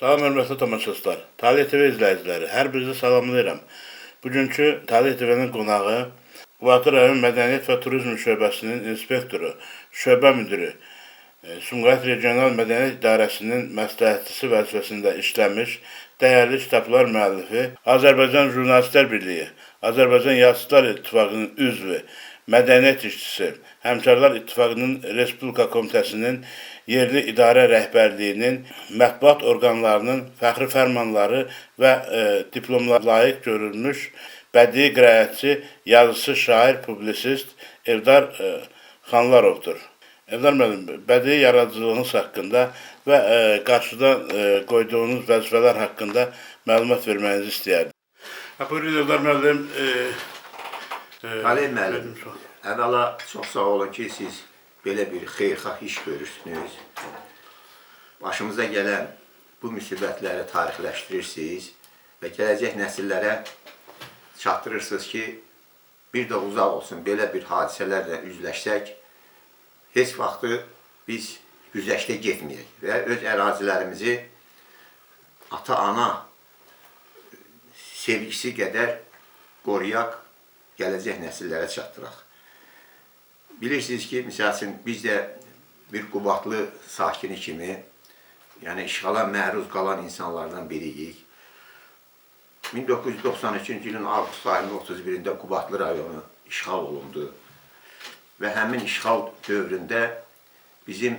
Salam hörmətli tamaşaçılar, Taleh TV izləyiciləri, hər birinizi salamlayıram. Bugünkü Taleh TV-nin qonağı Qubadlı rayon Mədəniyyət və Turizm şöbəsinin inspektoru, şöbə müdiri, Sumqayıt Regional Mədəniyyət İdarəsinin məsləhətçisi vəzifəsində işləmiş, dəyərli kitablar müəllifi, Azərbaycan Jurnalistlər Birliyi, Azərbaycan Yazıçılar İttifaqının üzvü, mədəniyyət işçisi, Həmkarlar İttifaqının Respublika Komitəsinin yerli idarə rəhbərliyinin mətbuat orqanlarının fəxri fərmanları və diplomlara layiq görülmüş bədii qiraətçi, yazıçı, şair, publisist Eldar Xanlarovdur. Eldar müəllim, bədii yaradıcılığınız haqqında və qarşıda qoyduğunuz vəzifələr haqqında məlumat verməyinizi istəyərdim. Buyurun Eldar müəllim. Taleh müəllim, əvvəla çox sağ olun ki, siz belə bir xeyirxah iş görürsünüz. Başımıza gələn bu müsibətləri tarixləşdirirsiniz və gələcək nəsillərə çatdırırsınız ki, bir də uzaq olsun, belə bir hadisələrlə üzləşsək, heç vaxtı biz güzəştə getməyək və öz ərazilərimizi ata-ana sevgisi qədər qoruyaq, gələcək nəsillərə çatdıraq. Bilirsiniz ki, misal üçün, biz də bir Qubadlı sakini kimi, yəni işğala məruz qalan insanlardan biriyik. 1993-cü ilin avqust ayının 31-də Qubadlı rayonu işğal olundu. Və həmin işğal dövründə bizim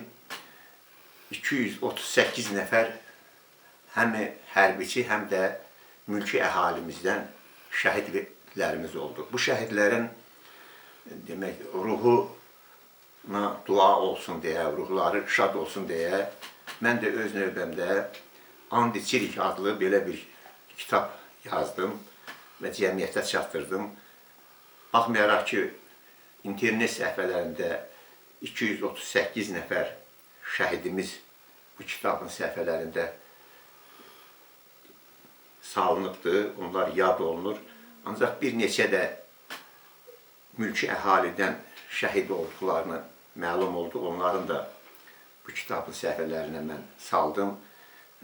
238 nəfər həm hərbiçi, həm də mülki əhalimizdən şəhidlərimiz oldu. Bu şəhidlərin demək ruhuna dua olsun deyə, ruhları şad olsun deyə mən də öz növbəmdə And İçirik adlı belə bir kitab yazdım və cəmiyyətə çatdırdım. Baxmayaraq ki, internet səhifələrində 238 nəfər şəhidimiz bu kitabın səhifələrində salınıbdır, onlar yad olunur. Ancaq bir neçə də mülki əhalidən şəhid olduqlarını məlum oldu. Onların da bu kitabın səhifələrinə mən saldım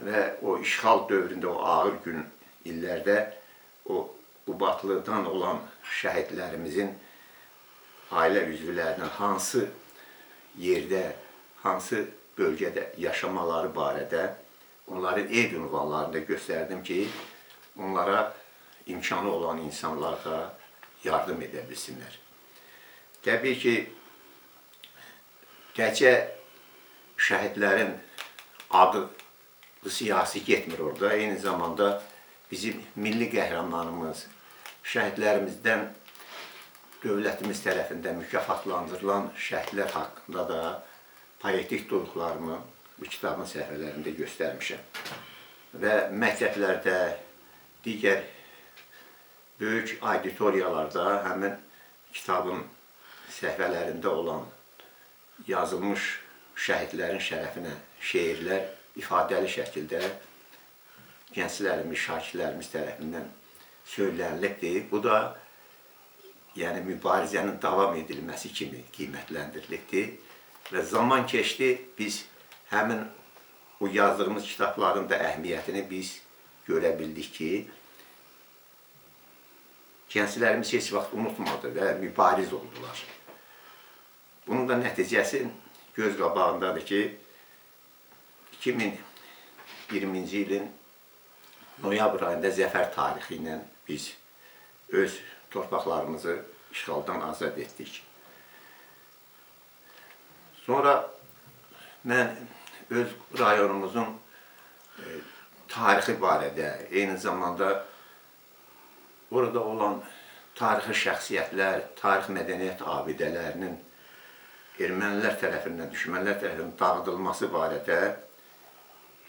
və o işğal dövründə, o ağır gün illərdə o Qubadlıdan olan şəhidlərimizin ailə üzvlərinin hansı yerdə, hansı bölgədə yaşamaları barədə onların ev ünvanlarını da göstərdim ki, onlara imkanı olan insanlar da yardım edə bilsinlər. Təbii ki, təkcə şəhidlərin adı siyasi getmir orada. Eyni zamanda bizim milli qəhrəmanımız, şəhidlərimizdən dövlətimiz tərəfindən mükafatlandırılan şəhidlər haqqında da poetik duyğularımı bu kitabın səhifələrində göstərmişəm. Və məktəblərdə, digər böyük auditoriyalarda həmin kitabın səhifələrində olan yazılmış şəhidlərin şərəfinə şeirlər ifadəli şəkildə gənclərimiz, şagirdlərimiz tərəfindən söylənilibdir. Bu da yəni mübarizənin davam edilməsi kimi qiymətləndirilibdir və zaman keçdi, biz həmin o yazdığımız kitabların da əhəmiyyətini biz görə bildik ki, gənclərimiz heç vaxt unutmadı və mübariz oldular. Bunun da nəticəsi göz qabağındadır ki, 2020-ci ilin noyabr ayında zəfər tarixi ilə biz öz torpaqlarımızı işğaldan azad etdik. Sonra mən öz rayonumuzun tarixi barədə, eyni zamanda orada olan tarixi şəxsiyyətlər, tarix mədəniyyət abidələrinin ermənilər tərəfindən, düşmənlər tərəfindən dağıdılması barədə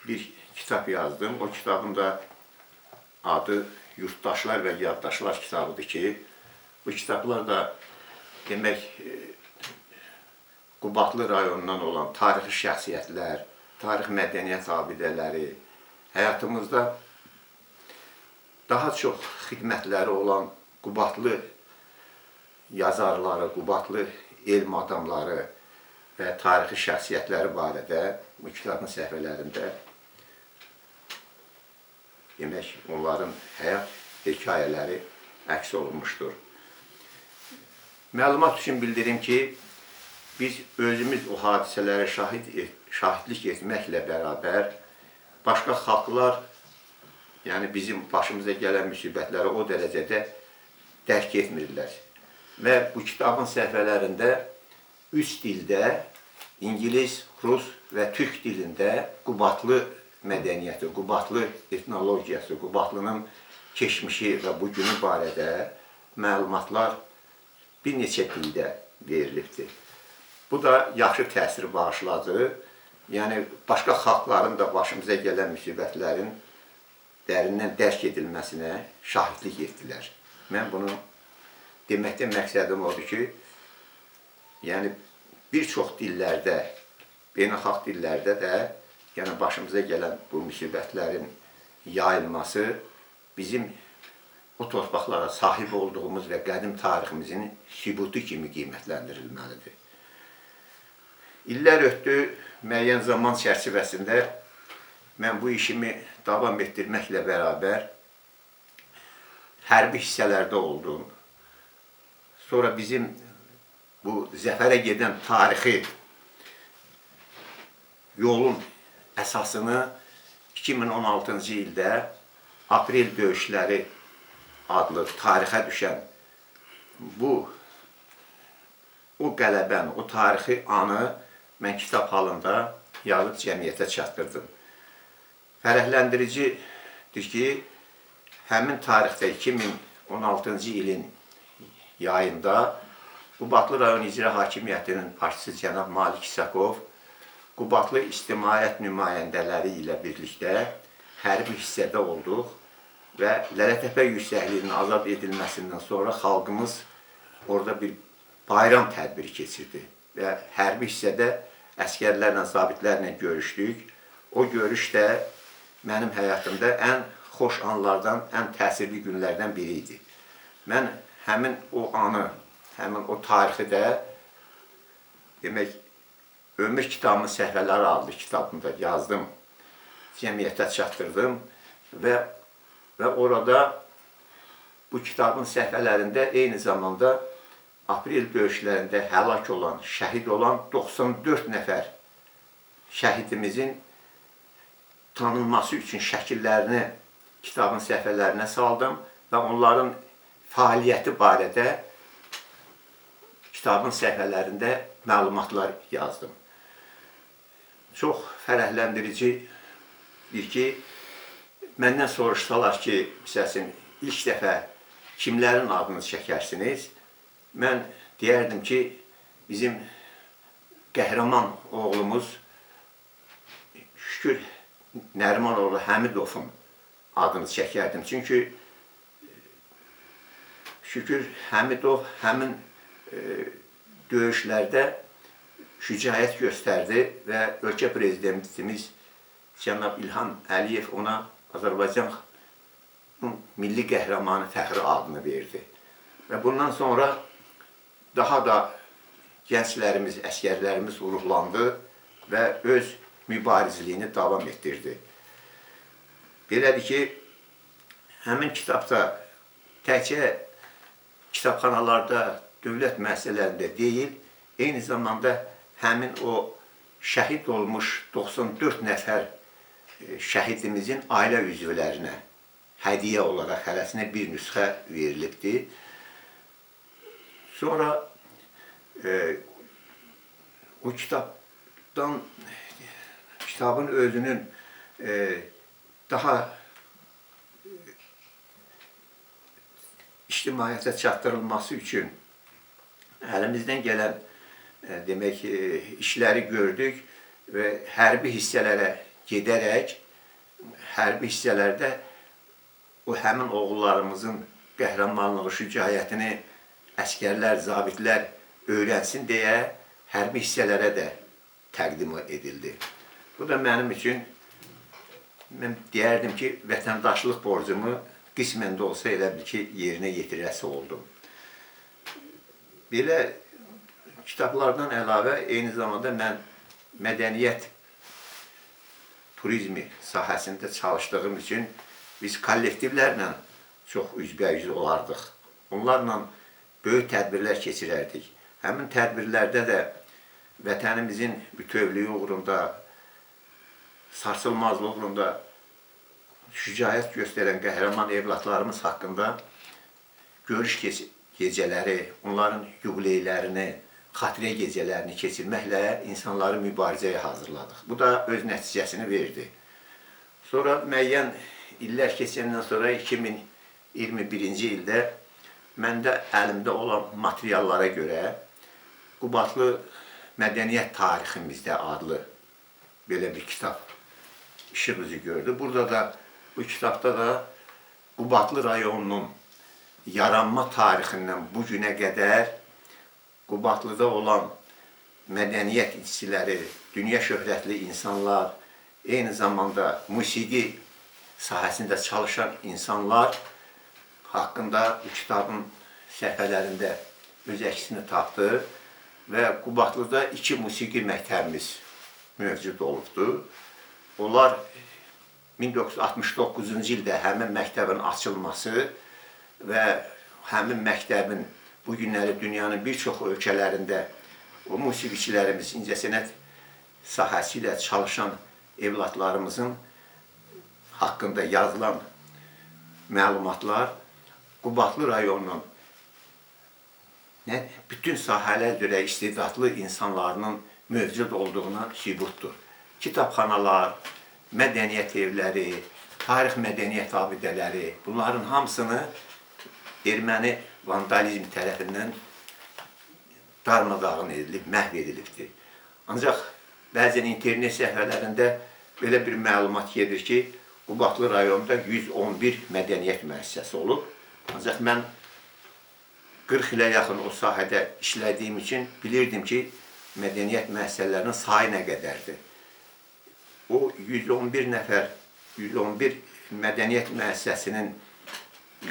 bir kitab yazdım. O kitabın da adı Yurtdaşlar və Yaddaşlar kitabıdır ki, bu kitablar da demək Qubadlı rayonundan olan tarixi şəxsiyyətlər, tarix mədəniyyət abidələri, həyatımızda daha çox xidmətləri olan Qubadlı yazarları, Qubadlı elm adamları və tarixi şəxsiyyətləri barədə bu kitabın səhifələrində Demək, onların həyat hekayələri əks olunmuşdur. Məlumat üçün bildirim ki, biz özümüz o hadisələrə şahidlik etməklə bərabər başqa xalqlar, yəni bizim başımıza gələn müsibətləri o dərəcədə dərk etmirlər. Və bu kitabın səhifələrində 3 dildə, İngilis, Rus və Türk dilində Qubadlı mədəniyyəti, Qubadlı etnologiyası, Qubadlının keçmişi və bugünü barədə məlumatlar bir neçə dildə verilibdir. Bu da yaxşı təsir bağışladı. Yəni, başqa xalqların da başımıza gələn müsibətlərin dərindən dərk edilməsinə şahidlik etdilər. Mən bunu deməkdə məqsədim odur ki, yəni bir çox dillərdə, beynəlxalq dillərdə də, yəni başımıza gələn bu müsibətlərin yayılması bizim o torpaqlara sahib olduğumuz və qədim tariximizin sübutu kimi qiymətləndirilməlidir. İllər ötdü, müəyyən zaman çərçivəsində mən bu işimi davam etdirməklə bərabər hərbi hissələrdə oldum. Sonra bizim bu zəfərə gedən tarixi yolun əsasını 2016-cı ildə Aprel döyüşləri adlı tarixə düşən bu o qələbəni, o tarixi anı mən kitab halında yazıb cəmiyyətə çatdırdım. Fərəhləndiricidir ki, həmin tarixdə 2016-cı ilin yayında Qubadlı rayon İcra Hakimiyyətinin başçısı cənab Malik İsakov Qubadlı ictimaiyyət nümayəndələri ilə birlikdə hərbi hissədə olduq və Lələtəpə yüksəkliyinin azad edilməsindən sonra xalqımız orada bir bayram tədbiri keçirdi və hərbi hissədə əsgərlərlə, zabitlərlə görüşdük. O görüş də mənim həyatımda ən xoş anlardan, ən təsirli günlərdən biri idi. Mən həmin o anı, həmin o tarixi də, demək, Ömür Kitabımın Səhifələri adlı kitabımda yazdım, cəmiyyətə çatdırdım və orada bu kitabın səhifələrində eyni zamanda aprel döyüşlərində həlak olan, şəhid olan 94 nəfər şəhidimizin tanınması üçün şəkillərini kitabın səhifələrinə saldım və onların fəaliyyəti barədə kitabın səhifələrində məlumatlar yazdım. Çox fərəhləndiricidir ki, məndən soruşsalar ki, məsələn, ilk dəfə kimlərin adını çəkərsiniz, mən deyərdim ki, bizim qəhrəman oğlumuz Şükür Nərimanoğlu Həmidovun adını çəkərdim. Çünki Şükür Həmidov həmin döyüşlərdə şücaət göstərdi və ölkə prezidentimiz cənab İlham Əliyev ona Azərbaycanın milli qəhrəmanı fəxri adını verdi. Və bundan sonra daha da gənclərimiz, əsgərlərimiz ruhlandı və öz mübarizliyini davam etdirdi. Belədir ki, həmin kitabda təkcə kitabxanalarda, dövlət müəssisələrində deyil, eyni zamanda həmin o şəhid olmuş 94 nəfər şəhidimizin ailə üzvlərinə hədiyyə olaraq hərəsinə bir nüsxə verilibdir. Sonra o kitabın özünün daha ictimaiyyətə çatdırılması üçün əlimizdən gələn demək işləri gördük və hərbi hissələrə gedərək hərbi hissələrdə o həmin oğullarımızın qəhrəmanlığı, şücaətini əsgərlər, zabitlər öyrənsin deyə hərbi hissələrə də təqdim edildi. Bu da mənim üçün, mən deyərdim ki, vətəndaşlıq borcumu qismən də olsa elə bil ki, yerinə yetirəsi oldum. Belə kitablardan əlavə, eyni zamanda mən mədəniyyət turizmi sahəsində çalışdığım üçün Biz kollektivlərlə çox üzbəyüz olardıq. Onlarla böyük tədbirlər keçirərdik. Həmin tədbirlərdə də vətənimizin bütövlüyü uğrunda, sarsılmazlığı uğrunda şücaət göstərən qəhrəman evlatlarımız haqqında görüş gecələri, onların yubileylərini, xatirə gecələrini keçirməklə insanları mübarizəyə hazırladıq. Bu da öz nəticəsini verdi. Sonra müəyyən illər keçəndən sonra 2021-ci ildə məndə əlimdə olan materiallara görə Qubadlı Mədəniyyət Tariximizdə adlı belə bir kitab işıq üzü gördü. Burada da, bu kitabda da Qubadlı rayonunun yaranma tarixindən bu günə qədər Qubadlıda olan mədəniyyət işçiləri, dünya şöhrətli insanlar, eyni zamanda musiqi sahəsində çalışan insanlar haqqında bu kitabın səhifələrində öz əksini tapdı və Qubadlıda 2 musiqi məktəbimiz mövcud olubdur. Onlar 1969-cu ildə həmin məktəbin açılması və həmin məktəbin bu günləri dünyanın bir çox ölkələrində o musiqiçilərimiz, incəsənət sahəsi ilə çalışan evlatlarımızın haqqında yazılan məlumatlar Qubadlı rayonunun bütün sahələr üzrə istedadlı insanlarının mövcud olduğuna sübutdur. Kitabxanalar, mədəniyyət evləri, tarix mədəniyyət abidələri, bunların hamısını erməni vandalizm tərəfindən darmadağın edilib, məhv edilibdir. Ancaq bəzən internet səhifələrində belə bir məlumat gedir ki, Qubadlı rayonunda 111 mədəniyyət müəssisəsi olub. Ancaq mən 40 ilə yaxın o sahədə işlədiyim üçün bilirdim ki, mədəniyyət müəssisələrinin sayı nə qədərdir. O 111 nəfər, 111 mədəniyyət müəssisəsinin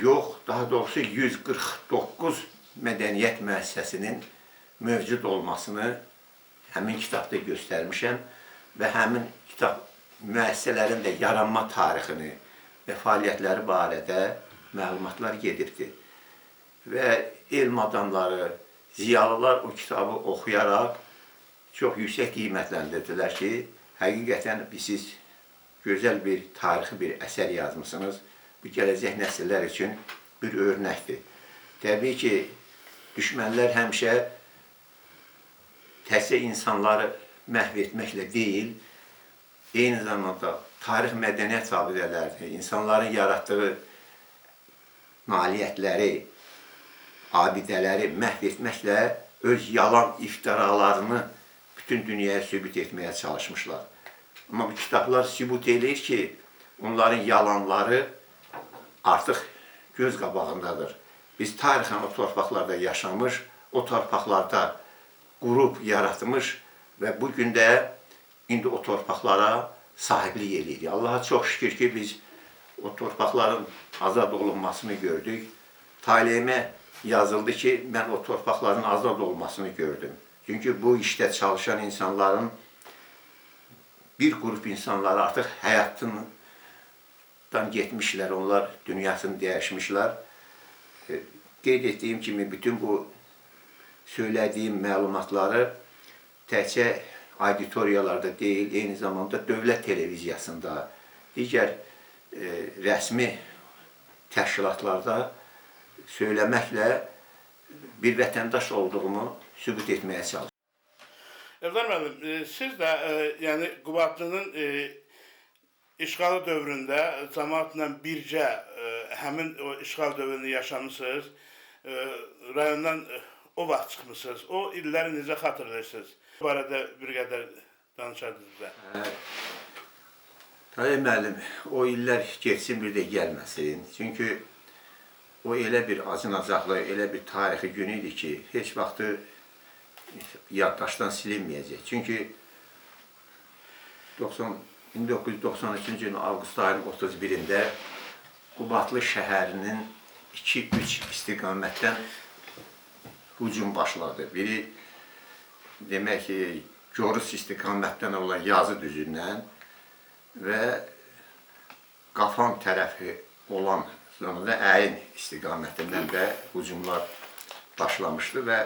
yox, daha doğrusu 149 mədəniyyət müəssisəsinin mövcud olmasını həmin kitabda göstərmişəm və həmin kitab müəssisələrin də yaranma tarixini və fəaliyyətləri barədə məlumatlar gedibdir. Və elm adamları, ziyalılar o kitabı oxuyaraq çox yüksək qiymətləndirdilər ki, həqiqətən siz gözəl bir tarixi bir əsər yazmısınız. Bu, gələcək nəsillər üçün bir örnəkdir. Təbii ki, düşmənlər həmişə təkcə insanları məhv etməklə deyil, eyni zamanda tarix mədəniyyət abidələrini, insanların yaratdığı nailiyyətləri, abidələri məhv etməklə öz yalan iftiralarını bütün dünyaya sübut etməyə çalışmışlar. Amma bu kitablar sübut eləyir ki, onların yalanları artıq göz qabağındadır. Biz tarixən o torpaqlarda yaşamış, o torpaqlarda qurub yaratmış və bugün də indi o torpaqlara sahiblik eləyirik. Allaha çox şükür ki, biz o torpaqların azad olunmasını gördük. Taleyimə yazıldı ki, mən o torpaqların azad olmasını gördüm. Çünki bu işdə çalışan insanların bir qrup insanları artıq həyatından getmişlər, onlar dünyasını dəyişmişlər. Qeyd etdiyim kimi, bütün bu söylədiyim məlumatları təkcə auditoriyalarda deyil, eyni zamanda dövlət televiziyasında, digər rəsmi təşkilatlarda söyləməklə bir vətəndaş olduğumu sübut etməyə çalışıram. Eldar müəllim, siz də yəni Qubadlının işğalı dövründə cəmaatla bircə həmin o işğal dövrünü yaşamısınız, rayondan o vaxt çıxmısınız. O illəri necə xatırlayırsınız? Bu arada bir qədər danışardınız bizə. Taleh müəllim, o illər getsin bir də gəlməsin. Çünki o elə bir acınacaqlı, elə bir tarixi gün idi ki, heç vaxtı yaddaşdan silinməyəcək. Çünki 1993-cü ilin avqust ayının 31-də Qubadlı şəhərinin 2-3 istiqamətdən hücum başladı. Biri, demək ki, Gorus istiqamətdən olan yazı düzündən və Qafan tərəfi olan zonada Əyin istiqamətindən də hücumlar başlamışdı və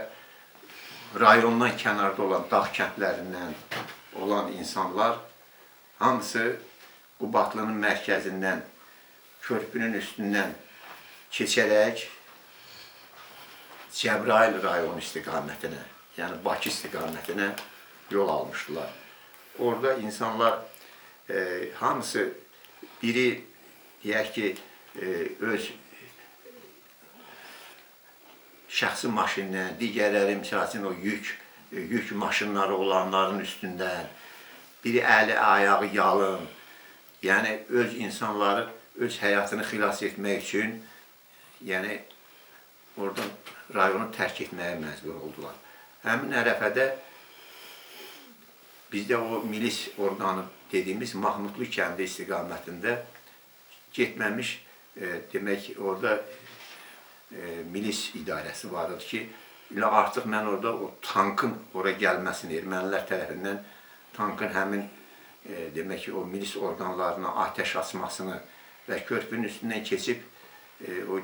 rayondan kənarda olan dağ kəndlərindən olan insanlar hamısı Qubadlının mərkəzindən, körpünün üstündən keçərək Cəbrayıl rayonu istiqamətinə, yəni Bakı istiqamətinə yol almışdılar. Orada insanlar hamısı biri deyək ki, öz şəxsi maşından, digərləri misal üçün o yük maşınları olanların üstündən, biri əli, ayağı yalın, yəni öz insanları öz həyatını xilas etmək üçün, yəni oradan rayonu tərk etməyə məcbur oldular. Həmin ərəfədə bizdə o milis orqanı dediyimiz Mahmudlu kəndi istiqamətində getməmiş, demək orada milis idarəsi var idi ki, elə artıq mən orada o tankın ora gəlməsini, ermənilər tərəfindən tankın həmin demək ki, o milis orqanlarına atəş açmasını və körpünün üstündən keçib o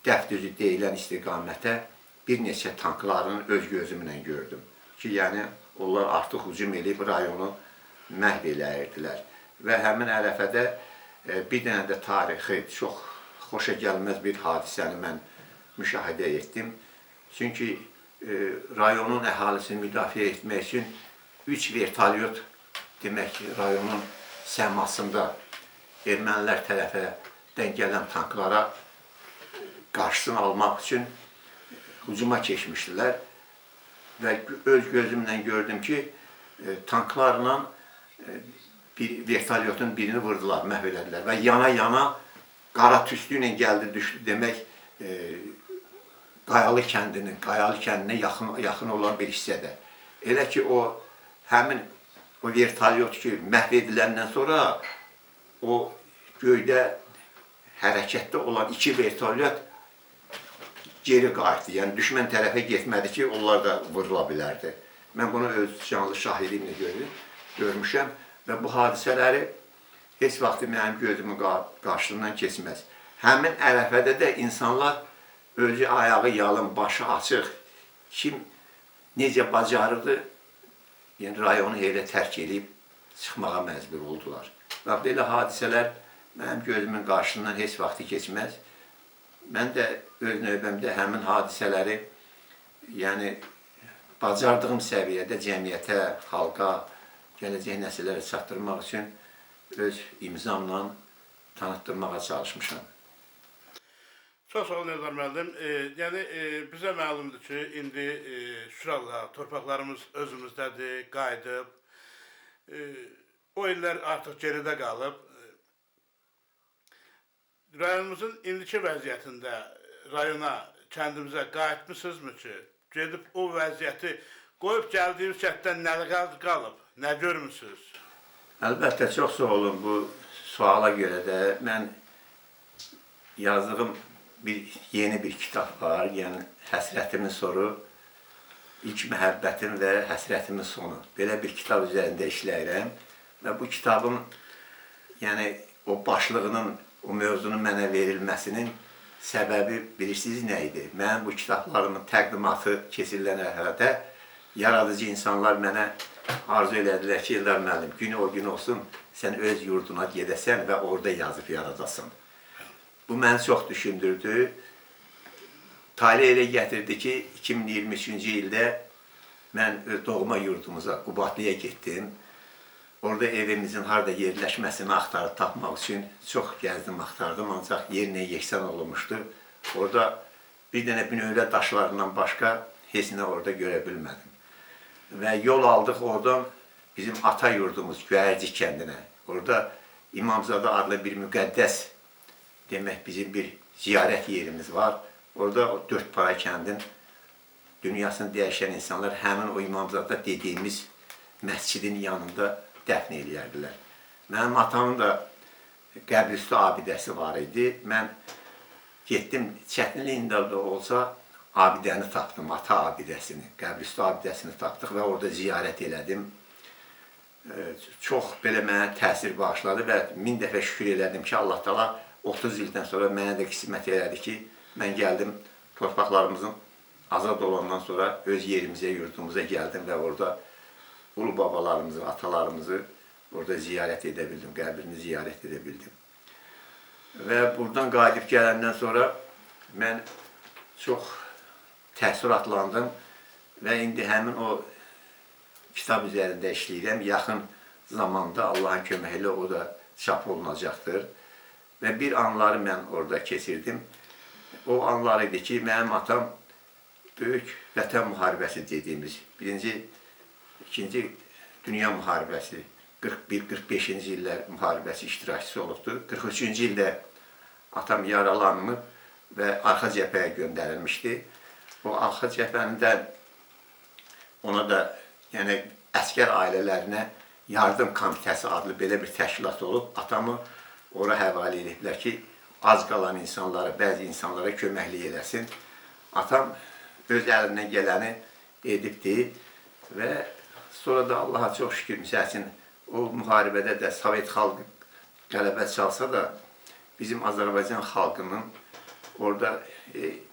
Dəfdüzü deyilən istiqamətə bir neçə tankların öz gözümlə gördüm ki, yəni onlar artıq hücum eləyib rayonu məhv eləyirdilər. Və həmin ərəfədə bir dənə də tarixi çox xoşa gəlməz bir hadisəni mən müşahidə etdim. Çünki rayonun əhalisini müdafiə etmək üçün 3 vertolyot demək ki, rayonun səmasında ermənilər tərəfdən gələn tanklara qarşısını almaq üçün hücuma keçmişdilər və öz gözümlə gördüm ki, tanklarla bir vertolyotun birini vurdular, məhv elədilər və yana-yana qara tüstü ilə gəldi, düşdü demək Qayalı kəndinin, Qayalı kəndinə yaxın olan bir hissədə. Elə ki, o həmin o vertolyot ki, məhv ediləndən sonra o göydə hərəkətdə olan 2 vertolyot geri qayıtdı. Yəni düşmən tərəfə getmədi ki, onlar da vurula bilərdi. Mən bunu öz canlı şahidimlə görmüşəm və bu hadisələri heç vaxt mənim gözümün qarşısından keçməz. Həmin ərəfədə də insanlar özü ayağı yalın, başı açıq, kim necə bacarırdı, yəni rayonu elə tərk edib çıxmağa məcbur oldular. Və belə hadisələr mənim gözümün qarşısından heç vaxtı keçməz. Mən də öz növbəmdə həmin hadisələri, yəni bacardığım səviyyədə cəmiyyətə, xalqa, gələcək nəsillərə çatdırmaq üçün öz imzamla tanıtdırmağa çalışmışam. Çox sağ olun Eldar müəllim. Yəni bizə məlumdur ki, indi şükür Allaha, torpaqlarımız özümüzdədir, qayıdıb. O illər artıq geridə qalıb. Rayonumuzun indiki vəziyyətində rayona, kəndimizə qayıtmısınızmı ki, gedib o vəziyyəti qoyub gəldiyimiz kənddən nə qalıb, nə görmüsünüz? Əlbəttə, çox sağ olun bu suala görə də. Mən yazdığım yeni bir kitab var, yəni Həsrətimin Soru, İlk Məhəbbətim və Həsrətimin Sonu. Belə bir kitab üzərində işləyirəm və bu kitabın, yəni o başlığının, o mövzunun mənə verilməsinin səbəbi bilirsiniz nə idi? Mənim bu kitablarımın təqdimatı keçirilən ərəfədə yaradıcı insanlar mənə arzu elədilər ki, Eldar müəllim, günü o gün olsun, sən öz yurduna gedəsən və orada yazıb yaradasan. Bu məni çox düşündürdü. Talih elə gətirdi ki, 2023-cü ildə mən doğma yurdumuza, Qubadlıya getdim. Orada evimizin harada yerləşməsini axtarıb tapmaq üçün çox gəzdim, axtardım, ancaq yerlə yeksan olunmuşdu. Orada bir dənə bünövrə daşlarından başqa heç nə orada görə bilmədim. Və yol aldıq oradan bizim ata yurdumuz Göyərcik kəndinə. Orada İmamzadə adlı bir müqəddəs, demək bizim bir ziyarət yerimiz var. Orada o Dördpara kəndin dünyasını dəyişən insanlar həmin o İmamzadə dediyimiz məscidin yanında dəfn eləyərdilər. Mənim atamın da qəbirüstü abidəsi var idi. Mən getdim, çətinliyində də olsa abidəni tapdım, ata abidəsini, qəbirüstü abidəsini tapdıq və orada ziyarət elədim. Çox belə mənə təsir bağışladı və 1000 dəfə şükür elədim ki, Allah Taala 30 ildən sonra mənə də qismət elədi ki, mən gəldim torpaqlarımızın azad olandan sonra öz yerimizə, yurdumuza gəldim və orada ulu babalarımızı, atalarımızı orada ziyarət edə bildim, qəbrini ziyarət edə bildim. Və buradan qayıdıb gələndən sonra mən çox təəssüratlandım və indi həmin o kitab üzərində işləyirəm. Yaxın zamanda Allahın köməyi ilə o da çap olunacaqdır. Və bir anları mən orada keçirdim. O anlar idi ki, mənim atam Böyük Vətən Müharibəsi dediyimiz, birinci, ikinci Dünya Müharibəsi, 41-45-ci illər müharibəsi iştirakçısı olubdur. 43-cü ildə atam yaralanıb və arxa cəbhəyə göndərilmişdi. O arxa cəbhənin də ona da, yəni əskər ailələrinə yardım komitəsi adlı belə bir təşkilat olub. Atamı ora həvalə ediblər ki, az qalan insanlara, bəzi insanlara köməklik eləsin. Atam öz əlindən gələni edibdi və sonra da Allaha çox şükür, misal üçün, o müharibədə də Sovet xalqı qələbə çalsa da bizim Azərbaycan xalqının orada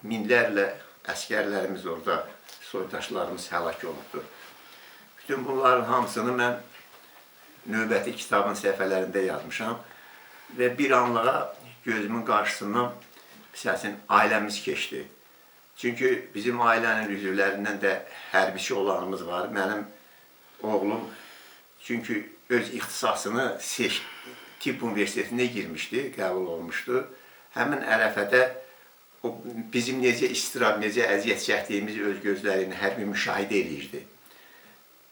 minlərlə əskərlərimiz orada, soydaşlarımız həlak olubdur. Bütün bunların hamısını mən növbəti kitabın səhifələrində yazmışam və bir anlığa gözümün qarşısından, misal üçün, ailəmiz keçdi. Çünki bizim ailənin üzvlərindən də hərbiçi olanımız var. Mənim oğlum çünki öz ixtisasını Tibb Universitetinə girmişdi, qəbul olmuşdu. Həmin ərəfədə o bizim necə istirab, necə əziyyət çəkdiyimizi öz gözləri ilə hər gün müşahidə eləyirdi.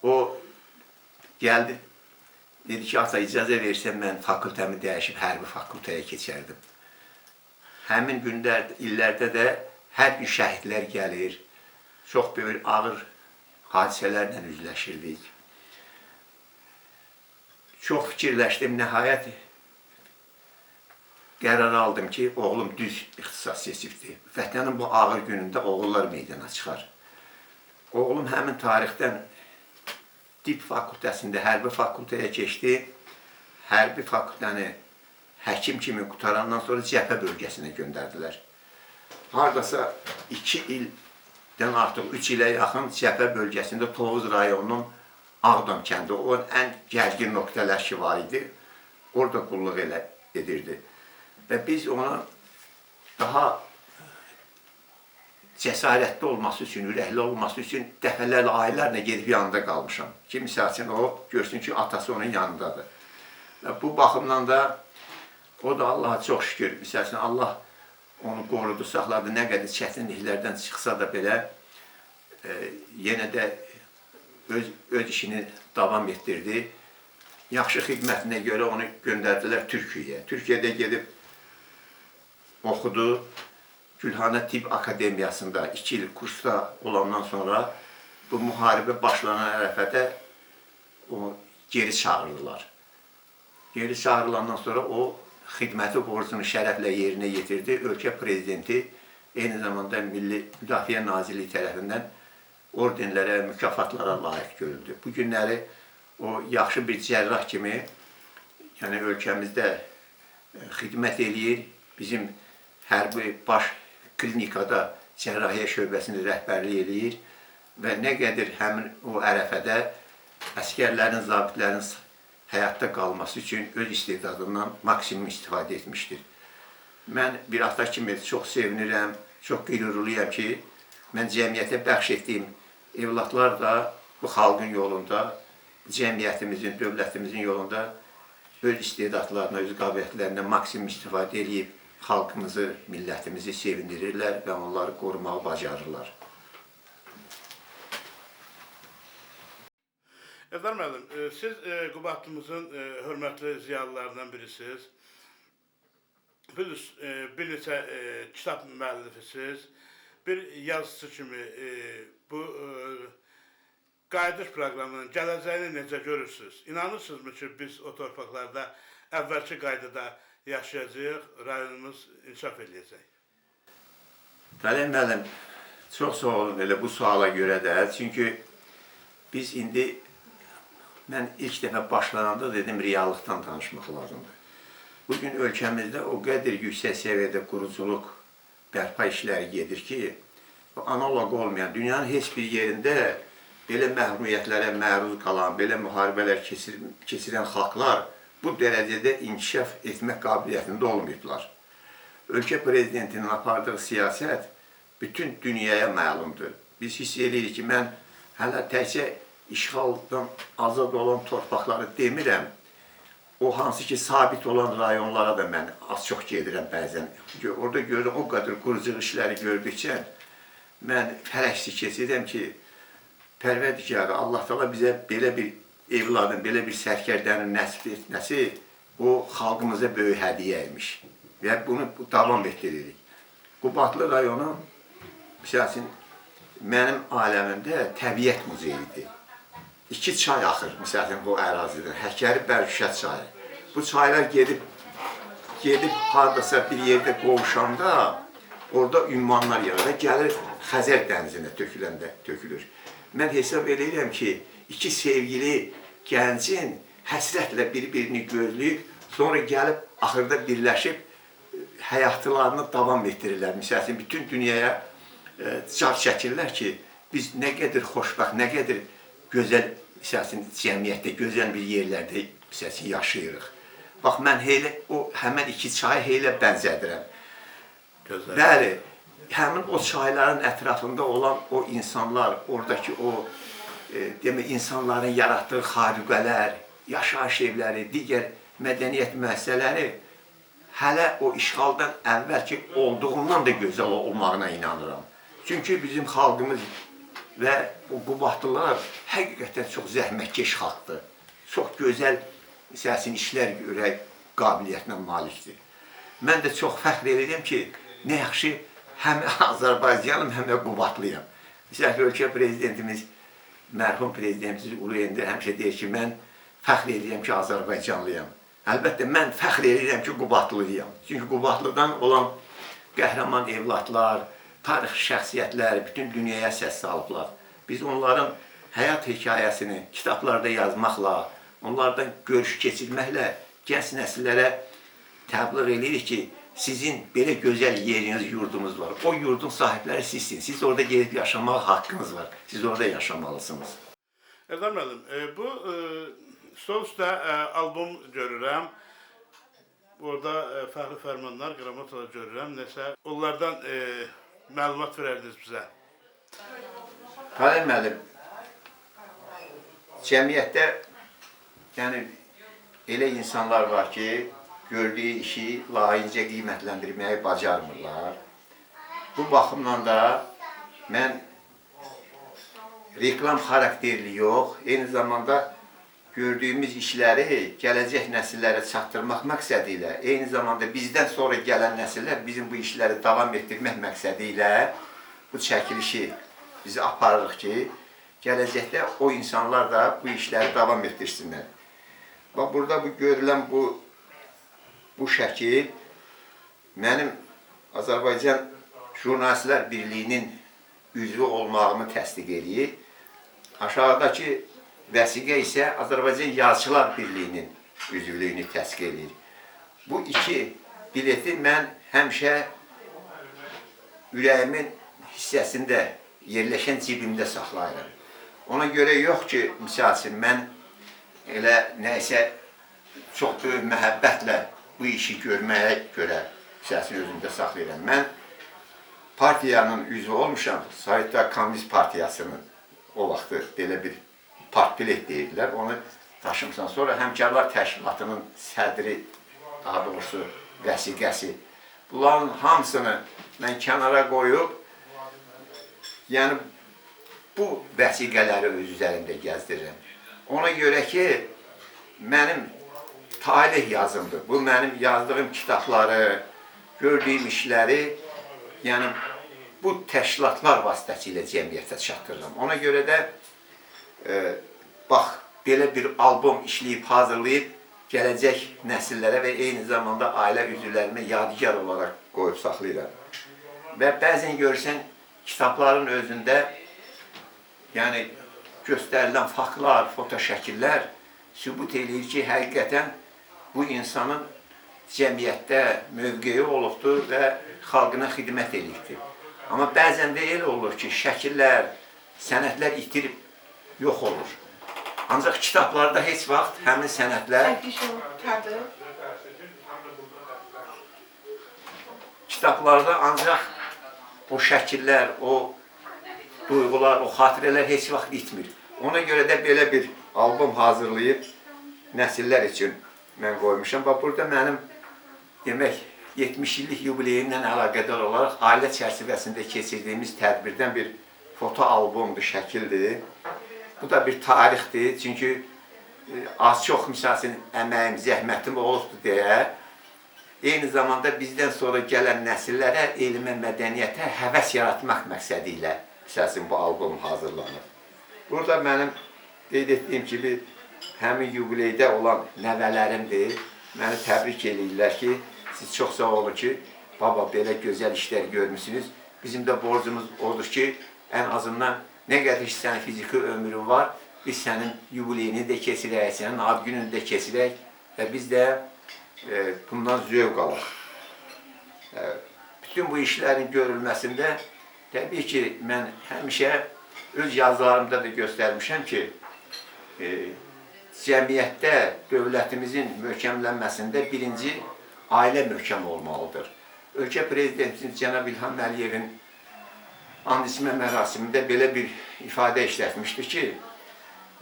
O gəldi, dedi ki, ata icazə versən mən fakültəmi dəyişib hərbi fakültəyə keçərdim. Həmin günlər, illərdə də hər gün şəhidlər gəlir, çox böyük ağır hadisələrlə üzləşirdik. Çox fikirləşdim, nəhayət qərar aldım ki, oğlum düz ixtisas seçibdir. Vətənin bu ağır günündə oğullar meydana çıxar. Oğlum həmin tarixdən tibb fakültəsində hərbi fakültəyə keçdi. Hərbi fakültəni həkim kimi qutarandan sonra cəbhə bölgəsinə göndərdilər. Haradasa 2 ildən artıq 3 ilə yaxın cəbhə bölgəsində Tovuz rayonunun Ağdam kəndi, o ən gərgin nöqtələr ki var idi, orada qulluq elə edirdi. Və biz ona daha cəsarətli olması üçün, ürəkli olması üçün dəfələrlə, aylarla gedib yanında qalmışam. Ki, misal üçün, o görsün ki, atası onun yanındadır. Və bu baxımdan da o da Allaha çox şükür. Misal üçün, Allah onu qorudu, saxladı. Nə qədər çətinliklərdən çıxsa da belə, yenə də öz işini davam etdirdi. Yaxşı xidmətinə görə onu göndərdilər Türkiyəyə. Türkiyədə gedib oxudu. Gülhane Tibb Akademiyasında 2 il kursda olandan sonra bu müharibə başlanan ərəfədə o geri çağırdılar. Geri çağırılandan sonra o xidməti borcunu şərəflə yerinə yetirdi. Ölkə prezidenti eyni zamanda Milli Müdafiə Nazirliyi tərəfindən ordenlərə, mükafatlara layiq görüldü. Bu günləri o yaxşı bir cərrah kimi, yəni ölkəmizdə xidmət eləyir. Bizim hərbi baş klinikada cərrahiyyə şöbəsini rəhbərlik eləyir və nə qədər həmin o ərəfədə əsgərlərin, zabitlərin həyatda qalması üçün öz istedadından maksimum istifadə etmişdir. Mən bir ata kimi çox sevinirəm, çox qürurluyam ki, mən cəmiyyətə bəxş etdiyim evlatlar da bu xalqın yolunda, cəmiyyətimizin, dövlətimizin yolunda öz istedadlarına, öz qabiliyyətlərindən maksimum istifadə eləyib xalqımızı, millətimizi sevindirirlər və onları qorumağı bacarırlar. Eldar müəllim, siz Qubadlımızın hörmətli ziyalılarından birisiniz. Bir neçə kitab müəllifisiniz. Bir yazıçı kimi bu qayıdış proqramının gələcəyini necə görürsünüz? İnanırsınızmı ki, biz o torpaqlarda əvvəlki qaydada yaşayacağıq, rayonumuz inkişaf eləyəcək? Taleh müəllim, çox sağ olun elə bu suala görə də. Çünki biz indi Mən ilk dəfə başlananda dedim, reallıqdan danışmaq lazımdır. Bugün ölkəmizdə o qədər yüksək səviyyədə quruculuq, bərpa işləri gedir ki, analoq olmayan, dünyanın heç bir yerində belə məhrumiyyətlərə məruz qalan, belə müharibələr keçirən xalqlar bu dərəcədə inkişaf etmək qabiliyyətində olmayıblar. Ölkə prezidentinin apardığı siyasət bütün dünyaya məlumdur. Biz hiss edirik ki, mən hələ təkcə işğaldan azad olan torpaqları demirəm, o hansı ki sabit olan rayonlara da mən az çox gedirəm bəzən. Orada görürəm, o qədər quruculuq işləri gördükcə mən fərəhsi keçirəm ki, Pərverdigarı Allah Teala bizə belə bir evladın, belə bir sərkərdənin nəsib etməsi o xalqımıza böyük hədiyyə imiş. Və bunu davam etdiririk. Qubadlı rayonu, misal üçün, mənim aləmimdə təbiət muzeyidir. İki çay axır, misal üçün, bu ərazidən. Həkəri, Bərgüşə çayı. Bu çaylar gedib haradasa bir yerdə qovuşanda orada ünvanlar yaranır. Gəlir Xəzər dənizinə töküləndə tökülür. Mən hesab edirəm ki, iki sevgili gəncin həsrətlə bir-birini gözləyib, sonra gəlib axırda birləşib həyatlarını davam etdirirlər. Misal üçün, bütün dünyaya car çəkirlər ki, biz nə qədər xoşbəxt, nə qədər gözəl, misal üçün, cəmiyyətdə, gözəl bir yerlərdə, misal üçün, yaşayırıq. Bax, mən elə, o həmən iki çayı elə bənzədirəm. Gözəl. Bəli, həmin o çayların ətrafında olan o insanlar, oradakı o demək, insanların yaratdığı xarüqələr, yaşayış evləri, digər mədəniyyət müəssisələri hələ o işğaldan əvvəlki olduğundan da gözəl olmağına inanıram. Çünki bizim xalqımız və o Qubadlılar həqiqətən çox zəhmətkeş xalqdır. Çox gözəl, misal üçün, işlər görək qabiliyyətinə malikdir. Mən də çox fəxr edirəm ki, nə yaxşı həm Azərbaycanlıyam, həm də Qubadlıyam. Misal üçün, ölkə prezidentimiz, mərhum prezidentimiz Ulu Öndər həmişə deyir ki, mən fəxr edirəm ki, Azərbaycanlıyam. Əlbəttə, mən fəxr edirəm ki, Qubadlıyam. Çünki Qubadlıdan olan qəhrəman evladlar, tarixi şəxsiyyətlər bütün dünyaya səs salıblar. Biz onların həyat hekayəsini kitablarda yazmaqla, onlardan görüş keçirməklə gənc nəsillərə təbliğ edirik ki, sizin belə gözəl yeriniz, yurdunuz var. O yurdun sahibləri sizsiniz. Siz orada gedib yaşamaq haqqınız var. Siz orada yaşamalısınız. Eldar müəllim, bu stol üstə albom görürəm. Orada fərqli fərmanlar, qramotalar görürəm. Nəsə, onlardan məlumat verərdiniz bizə. Taleh müəllim, cəmiyyətdə yəni elə insanlar var ki, gördüyü işi layiqincə qiymətləndirməyi bacarmırlar. Bu baxımdan da mən reklam xarakterli yox, eyni zamanda gördüyümüz işləri gələcək nəsillərə çatdırmaq məqsədi ilə, eyni zamanda bizdən sonra gələn nəsillər bizim bu işləri davam etdirmək məqsədi ilə bu çəkilişi bizi aparırıq ki, gələcəkdə o insanlar da bu işləri davam etdirsinlər. Bax, burada bu görülən bu şəkil mənim Azərbaycan Jurnalistlər Birliyinin üzvü olmağımı təsdiq eləyir. Aşağıdakı vəsiqə isə Azərbaycan Yazıçılar Birliyinin üzvlüyünü təsdiq eləyir. Bu iki bileti mən həmişə ürəyimin hissəsində yerləşən cibimdə saxlayıram. Ona görə yox ki, misal üçün, mən elə nəyisə çox böyük məhəbbətlə bu işi görməyə görə misal üçün özümdə saxlayıram. Mən partiyanın üzvü olmuşam, Sovetlər Komünist Partiyasının o vaxtı belə bir partbilet deyirdilər, onu daşımışam. Sonra Həmkarlar Təşkilatının sədri, daha doğrusu vəsiqəsi. Bunların hamısını mən kənara qoyub, yəni bu vəsiqələri öz üzərimdə gəzdirirəm. Ona görə ki, mənim talih yazımdır. Bu, mənim yazdığım kitabları, gördüyüm işləri, yəni bu təşkilatlar vasitəsilə cəmiyyətə çatdırıram. Ona görə də, bax, belə bir albom işləyib, hazırlayıb, gələcək nəsillərə və eyni zamanda ailə üzvlərimə yadigar olaraq qoyub saxlayıram. Və bəzən görürsən, kitabların özündə, yəni göstərilən faktlar, fotoşəkillər sübut eləyir ki, həqiqətən bu insanın cəmiyyətdə mövqeyi olubdur və xalqına xidmət eləyibdir. Amma bəzən də elə olur ki, şəkillər, sənədlər itirib yox olur. Ancaq kitablarda heç vaxt həmin sənədlər kitablarda ancaq o şəkillər, o duyğular, o xatirələr heç vaxt itmir. Ona görə də belə bir albom hazırlayıb nəsillər üçün mən qoymuşam. Bax, burada mənim demək 70 illik yubileyimlə əlaqədar olaraq ailə çərçivəsində keçirdiyimiz tədbirdən bir foto albomdur, şəkildir. Bu da bir tarixdir, çünki az-çox misal üçün əməyim, zəhmətim olubdur deyə eyni zamanda bizdən sonra gələn nəsillərə elmə, mədəniyyətə həvəs yaratmaq məqsədi ilə misal üçün bu albom hazırlanır. Burada mənim qeyd etdiyim kimi həmin yubileydə olan nəvələrimdir. Məni təbrik eləyirlər ki, siz çox sağ olun ki, baba belə gözəl işlər görmüsünüz. Bizim də borcumuz odur ki, ən azından nə qədər ki sənin fiziki ömrün var, biz sənin yubileyini də keçirək, sənin ad gününü də keçirək və biz də bundan zövq alaq. Bütün bu işlərin görülməsində təbii ki, mən həmişə öz yazılarımda da göstərmişəm ki, cəmiyyətdə dövlətimizin möhkəmlənməsində birinci ailə möhkəm olmalıdır. Ölkə prezidentimiz cənab İlham Əliyevin and içmə mərasimində belə bir ifadə işlətmişdi ki,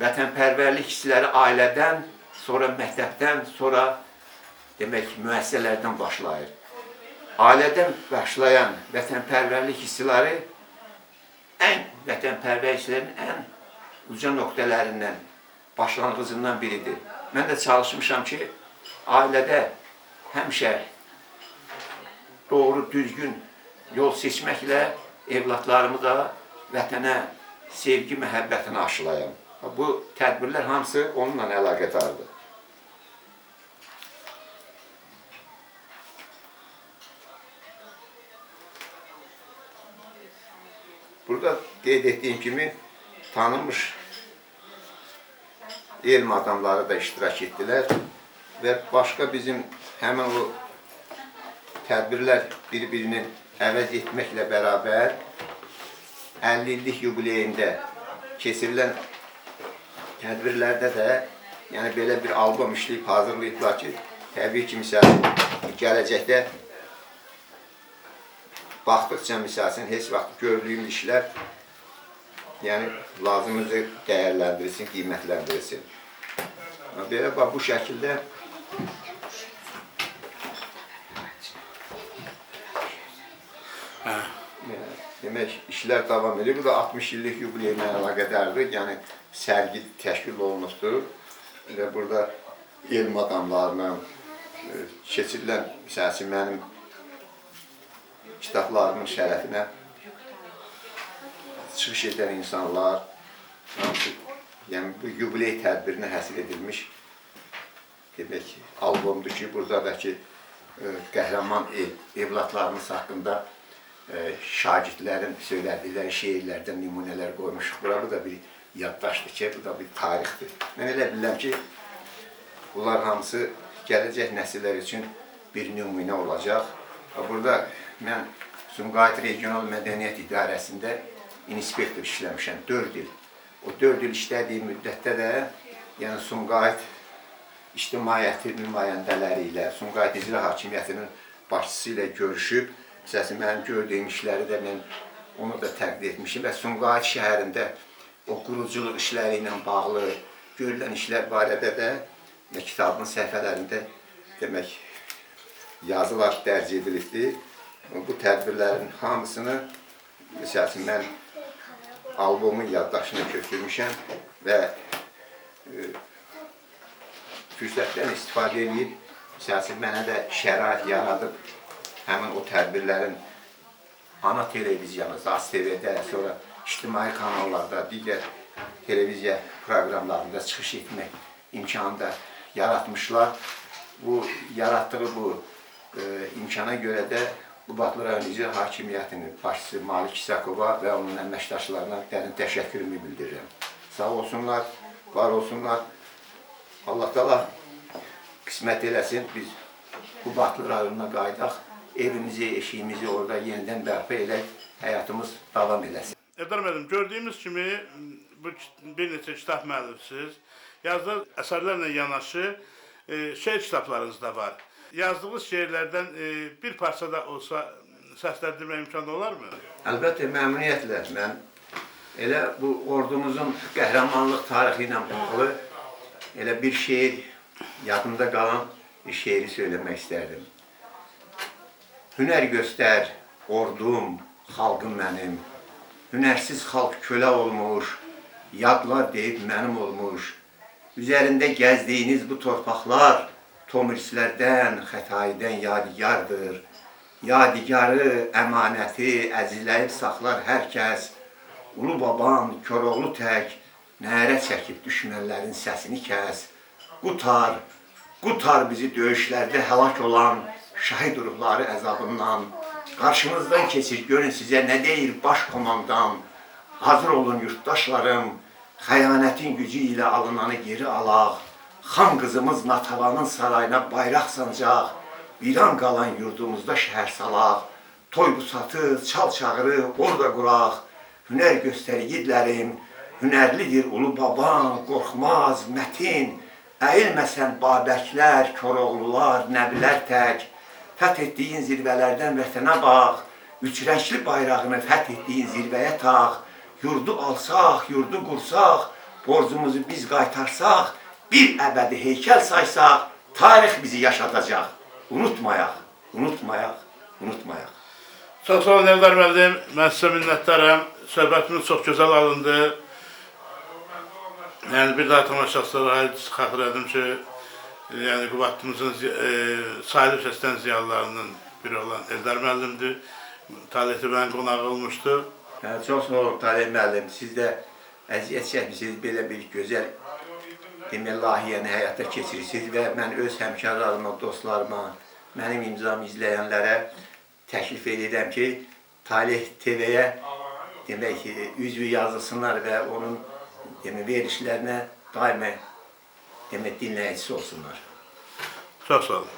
vətənpərvərlik hissləri ailədən, sonra məktəbdən, sonra demək müəssisələrdən başlayır. Ailədən başlayan vətənpərvərlik hissləri ən vətənpərvər hisslərin ən uca nöqtələrindən, başlanğıcından biridir. Mən də çalışmışam ki, ailədə həmişə doğru, düzgün yol seçməklə evlatlarımı da vətənə sevgi, məhəbbətini aşılayam. Bu tədbirlər hamısı onunla əlaqədardır. Burada qeyd etdiyim kimi tanınmış elm adamları da iştirak etdilər və başqa bizim həmin o tədbirlər bir-birinin əvəz etməklə bərabər 50 illik yubileyində keçirilən tədbirlərdə də yəni belə bir albom işləyib hazırlayıblar ki, təbii ki, misal gələcəkdə baxdıqca misal üçün heç vaxt gördüyüm işlər yəni lazımıca dəyərləndirilsin, qiymətləndirilsin. Belə bax bu şəkildə demək işlər davam edir. Bu da 60 illik yubileylə əlaqədardır. Yəni sərgi təşkil olunubdur və burada elm adamlarının keçirilən misal üçün mənim kitablarımın şərəfinə çıxış edən insanlar, hamısı, yəni bu yubiley tədbirinə həsr edilmiş demək albomdur ki, buradakı qəhrəman evlatlarımız haqqında şagirdlərin söylədikləri şeirlərdən nümunələr qoymuşuq bura. Bu da bir yaddaşdır ki, bu da bir tarixdir. Mən elə bilirəm ki, bunlar hamısı gələcək nəsillər üçün bir nümunə olacaq. Burada mən Sumqayıt Regional Mədəniyyət İdarəsində inspektor işləmişəm 4 il. O 4 il işlədiyim müddətdə də yəni Sumqayıt ictimaiyyəti nümayəndələri ilə, Sumqayıt İcra Hakimiyyətinin başçısı ilə görüşüb, məsələn, mənim gördüyüm işləri də mən onu da təqdir etmişim və Sumqayıt şəhərində o quruculuq işləri ilə bağlı görülən işlər barədə də kitabın səhifələrində demək yazılar dərc edilibdir. Bu tədbirlərin hamısını, məsəl üçün, mən albomun yaddaşına köçürmüşəm və fürsətdən istifadə edib, məsəl üçün, mənə də şərait yaradıb həmin o tədbirlərin ana televiziyanı, ZAS TV-də, sonra ictimai kanallarda, digər televiziya proqramlarında çıxış etmək imkanı da yaratmışlar. Bu yaratdığı bu imkana görə də Qubadlı rayon İcra Hakimiyyətinin başçısı Malik İsakova və onun əməkdaşlarına dərin təşəkkürümü bildirirəm. Sağ olsunlar, var olsunlar. Allah Taala qismət eləsin, biz Qubadlı rayonuna qayıdaq, evimizi, eşiyimizi orada yenidən bərpa elək, həyatımız davam eləsin. Eldar müəllim, gördüyümüz kimi bu bir neçə kitab müəllifisiz. Yazdığı əsərlərlə yanaşı şeir kitablarınız da var. Yazdığınız şeirlərdən bir parça da olsa səsləndirmə imkanı olarmı? Əlbəttə, məmnuniyyətlə. Mən elə bu ordumuzun qəhrəmanlıq tarixi ilə bağlı elə bir şeir, yadımda qalan bir şeiri söyləmək istərdim. Hünər göstər, ordum, xalqım mənim. Hünərsiz xalq kölə olmuş, yadlar deyib mənim olmuş. Üzərində gəzdiyiniz bu torpaqlar Tomrislərdən, Xətaidən yadigardır. Yadigarı, əmanəti əzizləyib saxlar hər kəs. Ulu baban Koroğlu tək nərə çəkib düşmənlərin səsini kəs. Qutar, qutar bizi döyüşlərdə həlak olan şəhid ruhları əzabından. Qarşınızdan keçir, görün sizə nə deyir baş komandan. Hazır olun yurttaşlarım, xəyanətin gücü ilə alınanı geri alaq. Xan qızımız Natavanın sarayına bayraq sancaq. Viran qalan yurdumuzda şəhər salaq. Toy busatı, çal çağırı orada quraq. Hünər göstər yiğidlərim, hünərlidir ulu baban, qorxmaz, mətin. Əyilməsən Babəklər, Koroğlular, Nəbilər tək. Fəth etdiyin zirvələrdən vətənə bax. Üç rəngli bayrağını fəth etdiyin zirvəyə tax. Yurdu alsaq, yurdu qursaq, borcumuzu biz qaytarsaq, bir əbədi heykəl saysaq, tarix bizi yaşadacaq. Unutmayaq, unutmayaq, unutmayaq. Çox sağ olun Eldar müəllim, mən sizə minnətdaram. Söhbətimiz çox gözəl alındı. Yəni bir daha tamaşaçılara xatırladım ki, yəni Qubadlımızın sayılı səslən ziyalılarının biri olan Eldar müəllimdir. Talih TV-nin qonağı olmuşdu. Çox sağ olun Talih müəllim. Siz də əziyyət çəkmisiniz, belə bir gözəl demək layihəni həyata keçirirsiniz və mən öz həmkarlarıma, dostlarıma, mənim imzamı izləyənlərə təklif edirəm ki, Talih TV-yə demək ki, üzvü yazılsınlar və onun demək verilişlərinə daima demək dinləyicisi olsunlar. Çox sağ olun.